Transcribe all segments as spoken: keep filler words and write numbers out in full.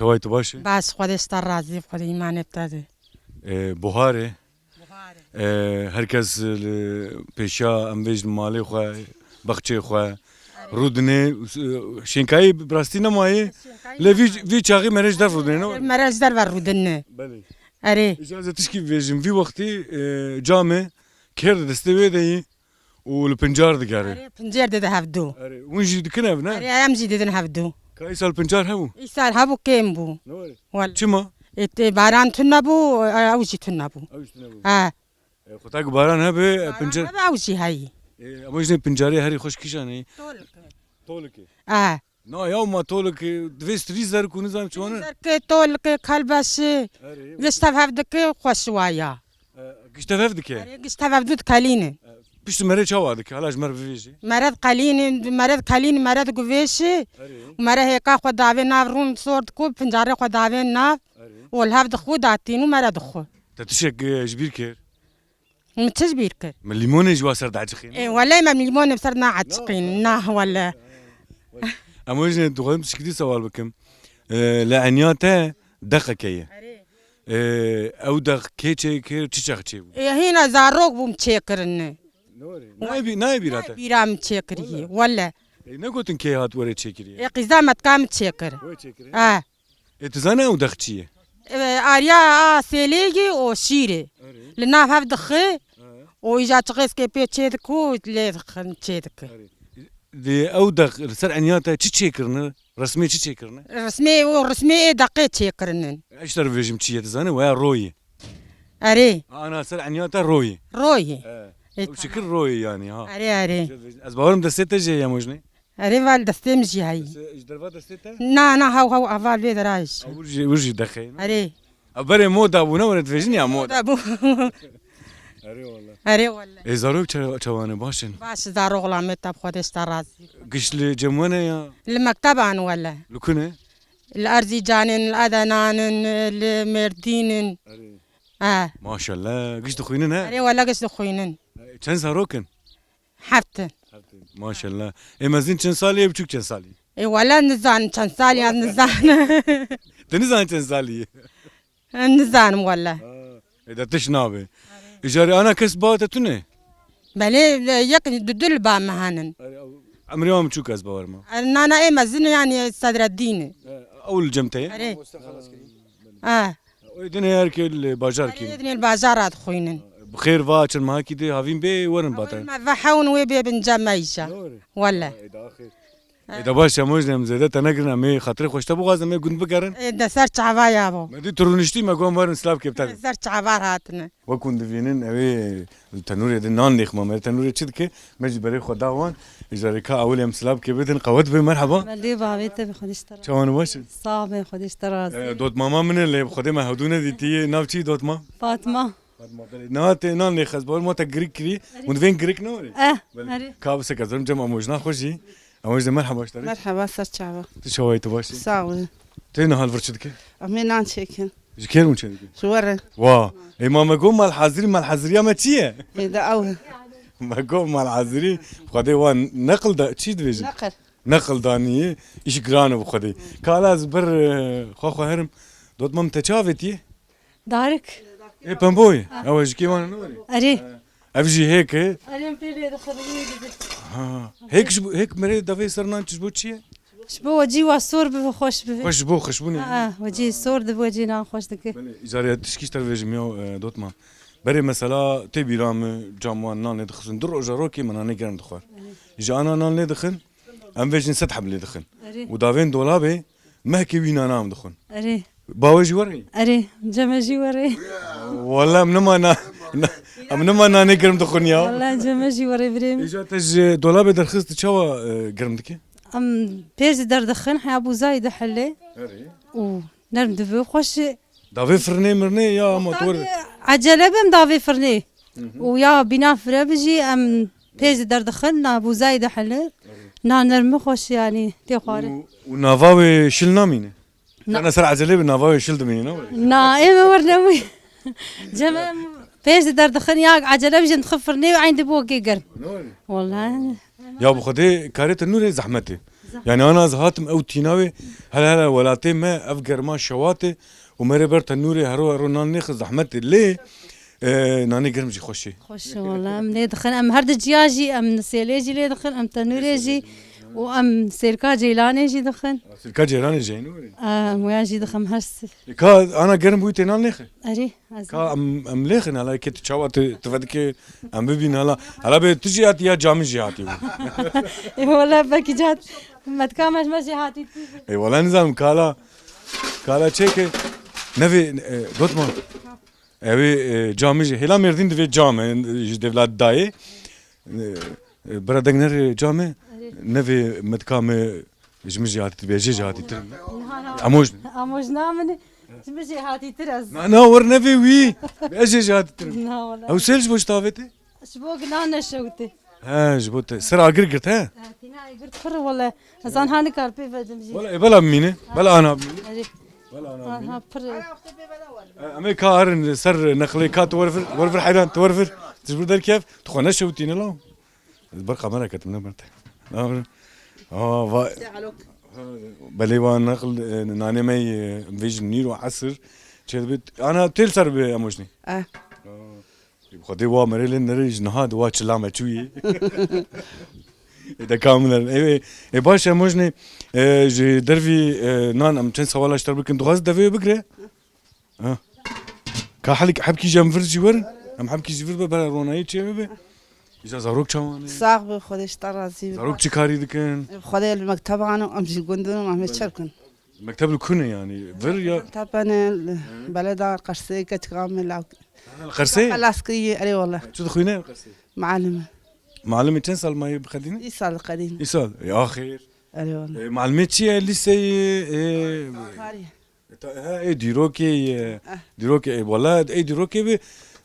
Teway tu baş e? Baş, Xwedê ji te razî, Xwedê îmanê te de. E, buhar e. Buhar e. E, her kes li pêşiya em vêjin malê xwe, baxçê xwe, rûdinê, e, şênkayî bi rastî nemaye. Şênkayî Lê vî, nemaye. Vî çaxî mere ji derv rûdinê, ne? Mere ji derve rûdinê. Belê. Erê. Îca ez ê tişkî bibêjim, vî wextî, e, cam e, kêr di destê wê de yî û li pincar digere. Erê, pincar dide hevdu. Erê, hûn jî dikin ev, ne? Erê, em jî didin hevdu. Ka îsal pincar hebû? Îsal hebû, kêm bû. Ne were? Wele. Çima? E, te baran tune bû, e, ew jî tune bû. Ew jî tune bû. Ha. E, xwe tak baran hebe, e, Baran pincar hebe, ew jî heyî. E, ama jine pincarê herî xweş kîjan e? Tolike. Tolike. E. Na ya ma tolike, divê strî zerk û nizam çi wane? Zerke, tolike, kelbeşi. Erê. Giş tev hev dike, xweş waya. E, giş tev hev dike? Erê, giş tev hev dû dikelîne. E, pişt mere çawa dike? Hala ji mer bivêjî. Mere dikelîne, mere dikelîne, mere diguvêşi. Erê. Û mere hêka xwe davê nav rûn sor diku, pincarê xwe davê nav. Erê. Û li hev dixwe datîn û mere dixwe. Te tişek, e, ji bîr kir? Min çi ji bîr kir? Min lîmonê ji wa ser dieciqîn. Ê, welê me lîmonê bi ser naeciqîn. Na, wele. Em wê jî dixwazim tişkî dî sewal bikim. Ee, li eniya te dexeke ye. Erê. Ee, ew dex kê çêkir, çi çax çêbû? Ê, hîna zarok bûm çêkirin. Nayê bî-, nayê bîra te? Bîra min çêkiriye, wele. Ê, negotin kê hat were çêkiriye? Ê, qîza me dika min çêkir. Were çêkiriye? Ha. Ê, tu zanî ew dex çi ye? E, ariya a sêlê ye û şîrê. Erê. Li nav hev dixe He. û îja çixêskê pê çê dike û lê dixin çê dike. Erê. Di ew dex li ser eniya te çi çêkirine? Resmê çi çêkirine? Resmê û resmê ê deqê çêkirinin. Ez ji te re bibêjim çi ye, tu zanî? Weya royê. Erê. Ana ser eniya te royê. Royê. He. Ê, Ew çi kir royê yanî ha. Erê, erê. Ez bawerim destê te jê ye mojnê. Erê, val destê min jî heyî. Destê, ji derva destê te? Na, na, hew, hew, heval vê derayê jî. Ha, wir jî, wir jî dexeyne. Erê. Ha, berê moda bû, ne were dibêjin ya moda. Moda bû. Erê wala. Erê wala. Ê, zarok çe-, çawane baş in? Baş, zarok xulamê te bi Xwedê ji te razî. Giş li cem we ne ya? Li mekteban wele. Li ku ne? Li Erzîcanin, li Edenanin, li Mêrdînin. Erê. Ha. Maşallah, giş dixwînin he? Erê wele giş dixwînin. Çend zarok in? Heft in. Heft in. Maşallah. Ê mezin çend salî ye, biçûk çend salî? Ê wele nizanim çend salî ye, nizanim. Tu nizanî çend salî ye? Nizanim wele. Ha, ê de tiş nabe. Îjarê ana kes ba te tune? Belê, yek du du li ba me henin. Erê, ew, emrê wan biçûk ez bawer ma. Nana ê mezin yanî Sedreddîn e. Ew li cem te ye? Erê. Ha. Ê dinê her kê li bajar kî. Ê dinê li bajar re dixwînin. Bi xêr va çend mehakî dê havîn bê werin bate. Me ve hewn wê bê bin cem me îja. Wele. Ê da xêr. Ê da baş, em wê jî em zêde te negirin, em ê xatirê xwe ji te bixwazin, em ê gund bigerin. Ê de ser çava ya bo. Me dî tu rûniştî, me got em werin silav kê bi te. Ser çava hatine. Wek hûn divînin, ew ê li tenûrê de nan lêxma, me tenûrê çi dike? Me jî berê xwe da wan. Îjarê ka ewil em silav kê bidin, qewet be, merheba. Me lê bavê te bi Xwedê ji te razî. Çawan baş in? Sax be, Xwedê ji te razî. Ee, dotmama min e, lê bi Xwedê me hewdû nedîtiye. Nav çi dotma? Fatma. Fatma, belê. Niha tê nan lêxe, ez bawer ma te girik kirî. Erê. Hûn divên girik ne were? Eh, Belê. Erê. Ka bi sek ez cem amojna xwe jî. Amoj de merheba ji te re. Merheba, ser çava. Tu çawa yî, tu baş î? Sağ ol. Tê niha li vir çi dike? Em ê nan çêkin. Ji kê hûn çêdikin? Ji we re. Wa. Ê ma me got malhazirî, malhaziriya me çi ye? Ê de ew. Me got malhazirî, Xwedê wan neqil da, çi dibêjin? Neqil. Neqil danî, îş giran e bi Xwedê. Ka ez bir, e, xwe xwe herim. Dotmam te çi avêtiye? Darik. Ê pemboyê. Ha. Ew ji kê wan ne were? Erê. Ev jî hêk e. Erê, em pê lê dixin, wî didin. Ha. Hêk ji bo, hêk merê davê ser nan ji bo çi ye? Ji bo wecî wa sor bibe, xweş bibe. Xweş ji bo xweşbûnê. Ha, wecî sor dibe, wecî nan xweş dike. Belê, îcarê tişkî ji te re vêjim ya, e, dotma. Berê mesela tê bîra min, cam wan nan lê dixistin. Du roja rokê me nanê germ dixwar. Ji ana nan lê dixin, em vêjin sed heb lê dixin. Erê. Û davên dolabê, mehkê wî nana em dixwin. Erê. Bawe jî were? Erê, ceme jî were. Wala em nima na-, na-, em nima nanê germ dixwin ya. Wala ceme jî were birê min. Îca te ji dolabê derxist çawa, e, germ dike? Em pêz derdixin, heya bûzayî dihile. Erê. Û nerm dibe, xweş. Davê firnê mirnê ya ama tu were? Ecele bim davê firnê. Hı hı. Û ya bîna fire bijî em pêz derdixin, na bûzayî dihile. Erê. Na nermi xweş yanî tê xwarin. Û, û nava wê şil namîne? Na. Kana ser ecelê bi nava wê şil dimîne, ne were? Na, ê me wer nebûye. Cem em pêz derdixin ya ecele bijî em dixin firnê û eyn dibe wekê germ. Ne were? Wallahî. Ya bi Xwedê karê tenûrê zehmet e. Yani ana ez hatim ew tîna wê, hele hele welatê me ev germa şewatê û me rê ber tenûrê hero hero nan nêxist zehmetê lê, e, nanê germ jî xweş e. Xweş e wala, em lê dixin, em her di ciya jî, em sêlê jî lê dixin, em tenûrê jî û em sêrka ceylanê jî dixin. Sêrka ceylanê jî heyî nû. Em waya jî dixin her si. E, ka ana germ bûyî tê nan nêxe? Erê. Ka em, em lêxin hala, yekê tu çawa tu, tu vedikê em bibîn hala. Hala bê tu jî hatî ya camî jî hatî bû. Ê wala belkî cat metka me ji me jî hatî tî. Ê wala nizanim kala, kala çêke nevê, e, gotma. Ew ê, e, camî jî hêla Mêrdîn divê cam e, ji devlet dayê. E, e, bira deng nerê cam e. Erê. Nevê metka me ji min jî hatî, bê jê jî hatî tir. Niha na. Amoj. Amoj na min. Ji min jî hatîtir ez. Na, na, wer nevê wî. Ez jê jî hatîtir. Na, wala. Ew sêl ji bo ji tavê tê? Ji bo gina neşewitê. He, ji bo te. Ser agir girt, he? He, tîna agir pir wala. Ez an hani kar pê vedim jî. Wala, e, bela bimîne. Bela ana bimîne. Erê. Bela ana bimîne. Ha, pir. E, em ê ka herin ser nexlê ka tu wervir, wervir heyran, tu wervir. Tu ji vir derkev, tu xwe neşewitîne la. Ez ber kamera ketim, ne ber te. Ne ber. Aa, va-, belê wa naql, e, nanê me, e, vê ji nîr û esir çêdibit. Ana têl ser bi Emojnî. Eh. Aa, bi Xwedê wa merê lê nerê ji niha di wa çila me çûyî. E, de kamil ev. E, e, baş Emojnî, e, ji dervî, e, nan em çend sewala ji te bikin. Dixwaz devê bigire. Ha. Ka helik-, hebkî jî em vir jî werin. Em hebkî jî vir be, bera ronayî çê bibe. Îca zarok çawan e? Sax be, Xwedê ji te razî be. Zarok çi karî dikin? Xwedê li mekteba ne, em jî gund in, em ê çi bikin? Mekteb li ku ne yani? Vir ya? Tepe ne, li beleda Qersê, keçika me law. Li Qersê? Xelas kiriye, erê wala. Çi dixwîne li Qersê? Muallim. Muallimê çend sal mayê biqedîne? Îsal diqedîne. Îsal. Ya xêr. Erê wala. E, muallimê çi ye? Lîseyê, e, tarî. E, ta-, ha, ê dîrokê ye. Eh. Dîrokê, e, wala, ê dîrokê bi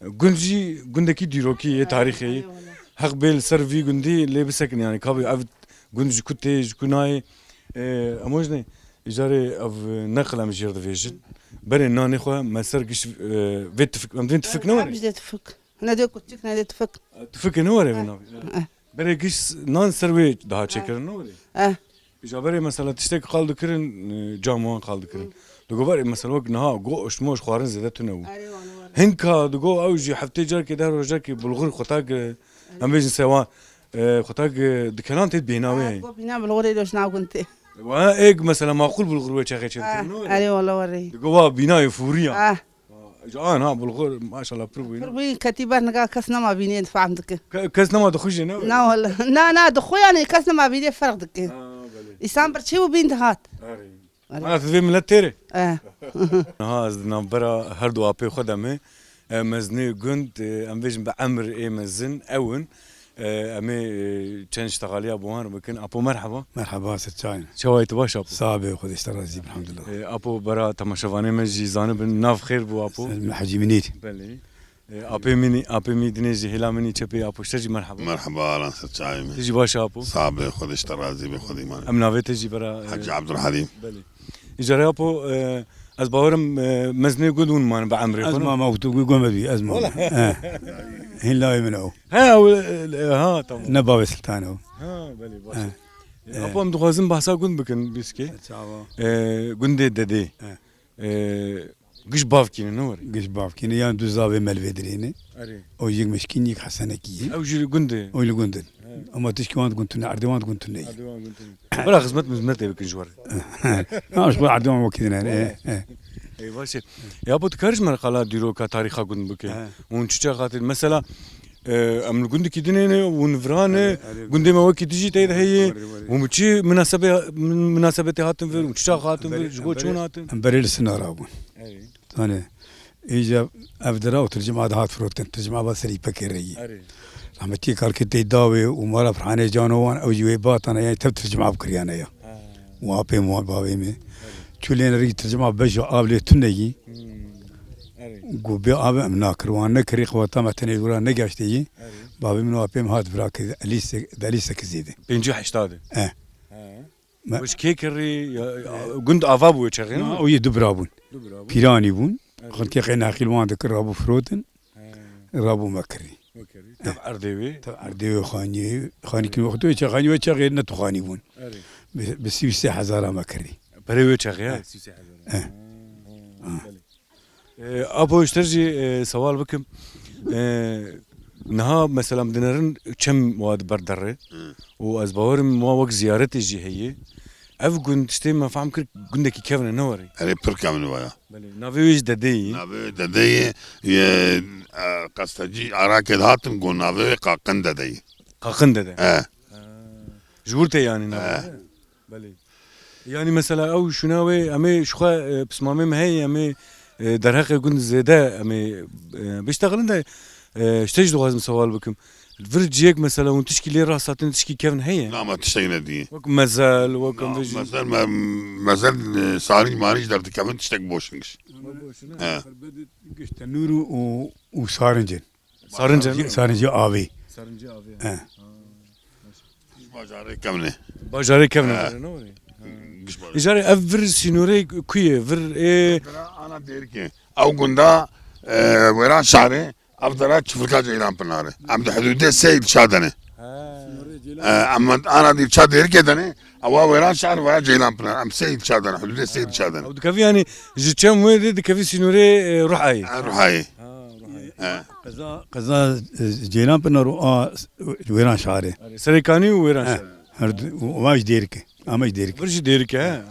gund jî, gundekî dîrokî ye, tarîxê ye. Eyvallah. Heq bê li ser vî gundî lê bisekin, yani, kabî ev gund ji ku tê, ji ku nayê. E, Emojnê, îcarê ev neqil em jê re divêjin. Berê nanê xwe me ser giş, e, vê tifik, em divên tifik ne were? Em jî dê tifik. Ne dê kuçik, ne dê tifik. Tifik ne were vê navê? Eh. Berê giş nan ser wê daha çêkirin ne were? Eh. Îca berê mesela tiştek qal dikirin, e, cam wan qal dikirin. Digo berê mesela wek niha goşt moş xwarin zêde tune bû. Erê, wan, wan. Hinka digo ew jî heftê carkê, deh roj carkê bulgur xwe tak, e, em bêjin sewa, e, xwe tak, e, dikenan tê bîna wê. Ha, go bîna bulgurê do ji nav gund tê. Wa êk mesela maqul bulgur wê çaxê çê dikirin, ne were? Erê, wala were. Digo wa bîna wê fûriya. Ah. Ji an ha bulgur maşallah pir bûyî. Pir bûyî, ketî ber niga kes nema bînê, fehm dike. Ke-, kes nema dixwîje ne? Na wala. Na, na, dixwe yani kes nema bînê ferq dike. Ha, belê. Îsan bir çi û bîn dihat. Erê. Erê. Mana tu vê milet têre? Eh. Ha, ez di navbera her du apê xwe de me. E, mezinê gund, e, em vêjin bi emir ê mezin ew in. E, em ê, e, çend ji texaliya bi wan re bikin. Apo merheba. Merheba, ser çayin. Çawa yî, tu baş apo? Sağ be, Xwedê ji te razî be, elhamdulillah. E, apo bera temaşevanê me jî zanibin, nav xêr bû apo. Ser me Hecî Minîr. Belê. E, apê min î, apê min dinê jî hêla min î çepê apo ji te jî merheba. Merheba, lan ser çayin. Tu jî baş apo? Sağ be, Xwedê ji te razî be, Xwedê îman. Em navê te jî bera, e, Hecî Abdulhelîm. Belê. Îcarê apo, e, ez bawerim, e, mezinê gund hûn mane bi emrê xwe, ne? Ez mama û tu gund me dî, ez mama. Wala. E. Hîn lawê min ew. He, ew, e, ha, tamam. Ne bavê Siltan ew. Ha, belê, baş. E. E, apo em dixwazin behsa gund bikin, bîskê. Çawa? E, gundê Dedê. E. E, giş bavkî ne, ne were? Giş bavkî ne, yan du zavê me li vê dirê ne. Erê. O yek Mişkîn, yek Hesenekî ye. Ew jî li gund e? O li gund in. He. Ama tişkî wan di gund tune, erdê wan di gund tune ye. Erdê wan gund tune. Bira xizmet mizmet ê bikin ji we re. Ha, ji bo erdê wan wekî din e, e, e. Ey, baş e. Ya bo tu karî ji me re qala dîroka tarîxa gund bike. He. Hûn çi çax hatin? Mesela, e, em li gundekî dinê ne, hûn viran e, erê, erê. Gundê me wekî dijî tê de heye. Erê, erê. Hûn bi çi minasebe-, min-, minasebetê hatin vir, hûn çi çax hatin vir, ji bo çi hûn hatin? Em berê li Sinara bûn. Erê. Tanê, îca ev dira û tircima dihat firotin, tircima ba serî pekê reyî. Erê. Rahmetî kalkê tê dawê û mala Firhanê Cano wan, ew jî wê batana, yani tev tircima bikiriyane ya. Ha. Û apê wan bavê me. Erê. Çû lê nerî tircima bejo av lê tune yî. Hmm. Erê. Gu bê av em nakir, wan nekirî, xwata me tenê dûra negaştê yî. Erê. Bavê min û apê min hat vira ki elîsek, delîsek zêde. Pêncî heşta de. E. He. Me- Wê ji kê kirî, ya, ya, gund ava bû wê çaxê, ne? Na, o yê du bira bûn. Du bira bûn. Pîranî bûn. Evet. Xirtê qey nexîl wan dikir, rabû firotin. He. Rabû me kirî. Me kirî. Tev erdê wê. Tev erdê wê xaniyê, xanî kin wextê wê çaxê, xanî wê çaxê ne tu xanî bûn. Erê. Bi, bi sî û sê hezara me kirî. Perê wê çaxê ya? Eh. Sî û sê hezar. Eh. Belê. E, Apo, ji te jî, e, sewal bikim. E, niha mesela em dinerin çem wa di ber derê. Hı. Û ez bawerim wa wek ziyaretê jî heye. Ev gund tiştê me fehm kir gundekî kevin e, ne werê? Erê, pir kevin e waya. Belê. Navê wê jî Dedeyê ye. Navê wê Dedeyê ye. Ye, e, qestecî Arakê dihatin got navê wê Qaqin Dedeyê. Qaqin Dede. E. Ha. Ji wir tê yanî navê wê? E. Belê. Yanî mesela ew şûna wê em ê ji xwe, e, pismamê me heye, em ê, e, derheqê gund zêde em ê, e, biştexilin de, e, ji te jî dixwazim sewal bikim. Vir ciyek mesela hûn tişkî lê rast hatin, tişkî kevn heye? Na, me tiştek nedî. Wek mezel, wek em Na, vê jî. Mezel, me, mezel, e, sarî marî ji derdikevin tiştek boş in giş. Boş in, He. Giş tenûr û, û sarincin. Sarincin. Sarincî avê. Sarincî avê. He. Ha. Bajarê kevne. Bajarê kevne, Ha. Ne were? Ha. Giş bajarê. Îcarê ev vir sînorê ku ye? Vir ê Ana Dêrikê. Ew gunda, e, Wêran Şarê. Ev dere çifilka Ceylan Pınarı. Em di hududê sê ilçe dene. Ha. E, em ana di ilçe Dêrikê dene. Ewa Wêran Şarê veya Ceylan Pınar. Em sê ilçe dene. Hududê sê ilçe dene. Ew dikevî yanî ji çem wê de dikevî sînorê, e, Ruhayê. Ha, Ruhayê. Ha, Ruhayê. He. Qeza, qeza, e, Ceylan Pınar û a, Wêran Şarê. Erê, Serêkanî û Wêran He. Şarê. Her du, û, û vaj Dêrikê. Ama ji Dêrikê. Vir jî Dêrikê, he.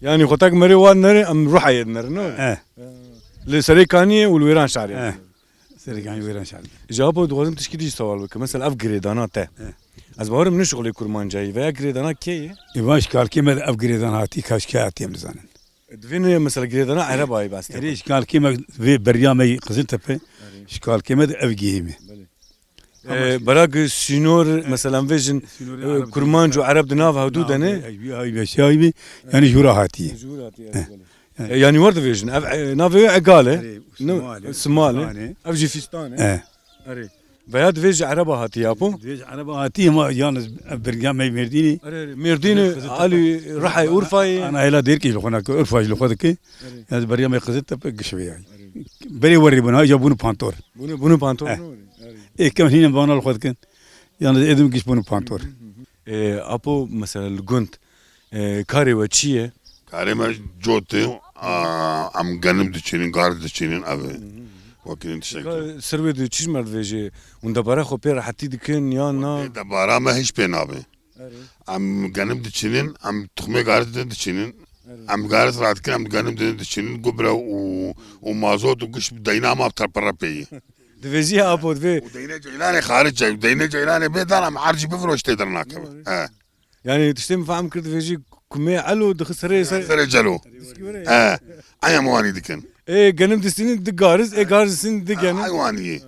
Yanî xwe tak merê wan nere, em Ruhayê dinere, ne? He. Li Serêkaniyê û li Wêran Şarê. He. Serêkanî Wêran Şarê. Ji Apo dixwazim tişkî dî sewal bikim. Mesela ev girêdana te. He. Ez bawerim ne şixulê Kurmancayî veya girêdana kê ye? Ê, van ji kalkê me de ev girêdan hatî, ka ji kê hatî em nizanin. Divê ne mesela girêdana Erebay bas. Erê ji kalkê me vê beriya me Qiziltepe, Erê. Ji kalkê me de ev gihê me. Belê. Ama Ee, Berak sînor, mesela vêjin, Sînorê e, Ereb Kurmanc û Ereb di nav hevdû dene. Ay, ay, ay, ay, yanî jûra hatiye. Jûra hatiye, He. Belê. He. E, yanî wer divêjin. Ev, e, navê wê Egal e. Erê, Ne, Simal e. Simal e. Fîstan e. Ev jî Fîstan e. He. Erê. Veya divê ji Ereba hatî Apo? Divê ji Ereba hatî, ama yalnız ev beriya me Mêrdînî. Erê, erê. Mêrdînî, Qiziltepe. Alî, Rihayê, Urfayê. Ana hela Dêrikê ji xwe nake, Urfa ji xwe dike. Erê. Yalnız beriya me Qiziltepe giş vê yayî. Erê. Berê werê bûn, ha, ya bûn pantor. Bûn, bûn pantor Eh. ne werê? Erê. Ê, kem hîne bana li xwe dikin. Yalnız êdim giş bûn pantor. Hı hı hı. E, Apo, mesela li gund, e, karê we çi ye? Karê me cot e, a, em genim diçînin, gar diçînin, ev e. Wekî tiştek Ka-, ser wê di çi ji me re divêjê? Hûn debara xwe pê rehetî dikin ya na? Wekî debara me hiç pê nabe. Erê. Em genim diçînin, em tuxmê garis din diçînin. Erê. Em garis radikin, em genim din diçînin. Gubre û, û mazot û giş deyna ma terpere pêyî. Divêjî ya Apo, divê. Û deyne ceylanê xaric e. Deyne ceylanê bê dan em ercî bifiroş tê dernakeve. Erê. He. Yani tiştê min fehm kir, divêjî kumê elo dixi serê ser. Serê celo. Diskî were. He. Aya me wanî dikin. Ê genim distînin di garis, ê garis distînin di genim. Ay wanî.